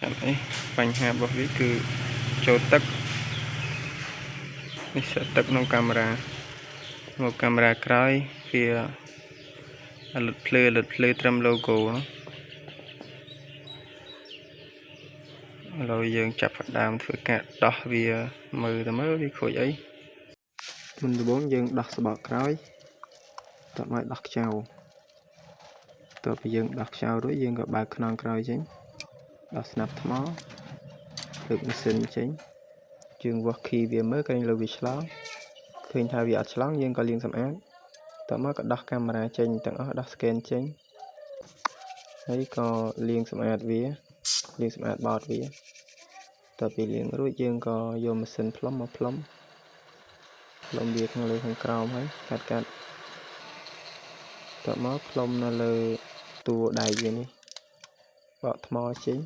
ចាំអីបញ្ហារបស់វាគឺចូលទឹកនេះសទឹកក្នុងកាមេរ៉ាមកកាមេរ៉ាក្រោយវាលុតភ្លឺលុតភ្លឺត្រឹម logo ហ្នឹងឥឡូវយើងចាប់ផ្ដើមធ្វើការដោះវាមើលទៅមើលវាខូចអីមុនដំបូងយើងដោះសបកក្រោយតមកដោះខ្ចៅតទៅពីយើងដោះខ្ចៅរួចយើងក៏បើកខ្នងក្រោយចេញដោះស្នាប់ថ្មលើកម៉ាស៊ីនចេញយើងវាស់ key វាមើលក្រែងលើវាឆ្លងឃើញថាវាអត់ឆ្លងយើងក៏លាងសម្អាតតមកក៏ដោះកាមេរ៉ាចេញទាំងអស់ដោះ scan ចេញហើយក៏លាងសម្អាតវាលាងសម្អាតបតវាតទៅពីលាងរួចយើងក៏យកម៉ាស៊ីនផ្លុំមកផ្លុំផ្លុំវាខាងលើខាងក្រោមហើយកាត់កាត់តមកផ្លុំនៅលើតួដែកវានេះបកថ្មចេញ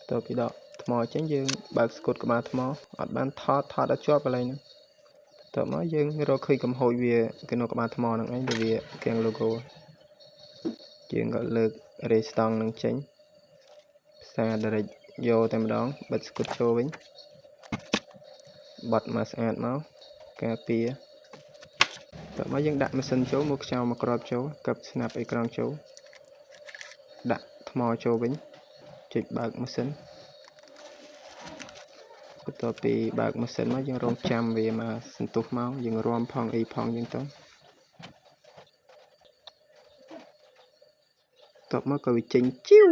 តទៅពីដកថ្មចេញយើងបើកស្កុតក្បាលថ្មអត់បានថតថតដល់ជាប់កន្លែងហ្នឹងតមកយើងរកឃើញកំហូចវានៅក្បាលថ្មហ្នឹងឯងដែលវាគាំង logo យើងក៏លើករេស្តង់នឹងចេញផ្សារ direct យកតែម្ដងបិទស្កុតចូលវិញបត់មកស្អាតមកការពារតមកយើងដាក់ម៉ាស៊ីនចូលមកខ្ចៅមកក្របចូលកឹបស្នាប់អេក្រង់ចូលដាក់ថ្មចូលវិញចុចបើកម៉ាស៊ីនបន្ទាប់ពីបើកម៉ាស៊ីនមកយើងរងចាំវាមកសន្ទុះមកយើងរាំផងអីផងចឹងទៅតបមកក៏វាចេញជីវ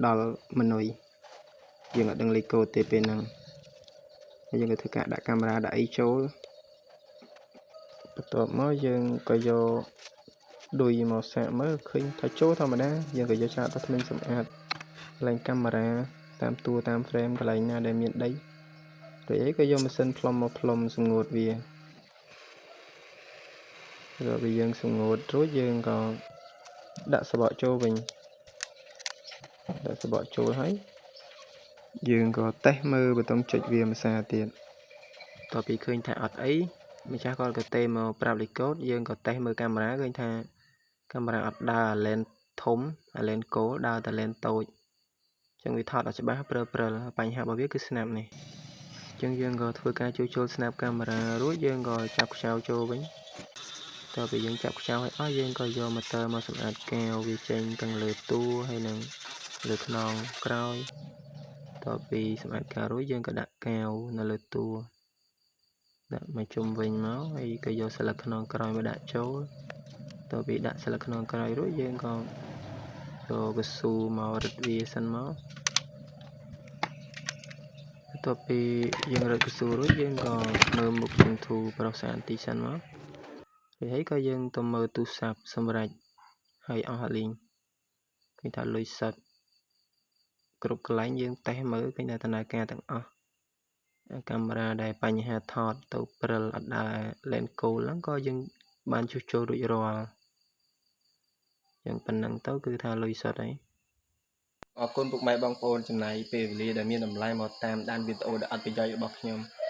ដល់មនុយយើងអត់ដឹងលេខកូដទេពេលហ្នឹងហើយយើងក៏ធ្វើការដាក់កាមេរ៉ាដាក់អីចូលបន្ទាប់មកយើងក៏យកឌុយមកសាកមើលឃើញថាចូលធម្មតាយើងក៏យកច្រាសទៅធ្មេញសម្អាតកន្លែងកាមេរ៉ាតាមតួតាម frame កន្លែងណាដែលមានដីរួចអីក៏យកម៉ាស៊ីនផ្លុំមកផ្លុំសម្ងួតវាដល់ពេលយើងសម្ងួតរួចយើងក៏ដាក់សបកចូលវិញដាក់សបកចូលហើយយើងក៏តេស្តមើលប៊ូតុងចុចវាមួយសារទៀតតទៅពីឃើញថាអត់អីម្ចាស់គាត់ក៏ទេមកប្រាប់លេខកូដយើងក៏តេស្តមើលកាមេរ៉ាឃើញថាកាមេរ៉ាអត់ដើរអាឡែនធំអាឡែនគោលដើរតែឡែនតូចចឹងវាថតអត់ច្បាស់ព្រិលព្រិលបញ្ហារបស់វាគឺស្នាប់នេះចឹងយើងក៏ធ្វើការជួសជុលស្នាប់កាមេរ៉ារួចយើងក៏ចាប់ខ្ចៅចូលវិញតទៅពីយើងចាប់ខ្ចៅឲ្យអស់យើងក៏យកម៉ូទ័រមកសម្អាតកែវវាចេញទាំងលើតួហើយនិងលើខ្នងក្រោយតទៅពីសម្អាតកែវរួចយើងក៏ដាក់កែវនៅលើតួដាក់មកជុំវិញមកហើយក៏យកស្លឹកខ្នងក្រោយមកដាក់ចូលតទៅពីដាក់ស្លឹកខ្នងក្រោយរួចយើងក៏យកកស៊ូមករឹតវាសិនមកបន្ទាប់ពីយើងរឹតកស៊ូរួចយើងក៏មើលមុខចន្ធូប្រុសសានទីសិនមករួចហើយក៏យើងទៅមើលទូរស័ព្ទសម្រាប់ហើយអស់លីងឃើញថាលុយសុទ្ធគ្រប់កន្លែងយើងតេស្តមើលឃើញថាដំណើរការទាំងអស់កាមេរ៉ាដែលបញ្ហាថតទៅព្រិលអត់ដើរឡែនគោលហ្នឹងក៏យើងបានជួសជុលរួចរាល់ចឹងប៉ុណ្ណឹងទៅគឺថាលុយសុទ្ធហើយអរគុណពុកម៉ែបងប្អូនចំណាយពេលវេលាដែលមានតម្លៃមកតាមដានវីដេអូដ៏អត្ថប្រយោជន៍របស់ខ្ញុំ។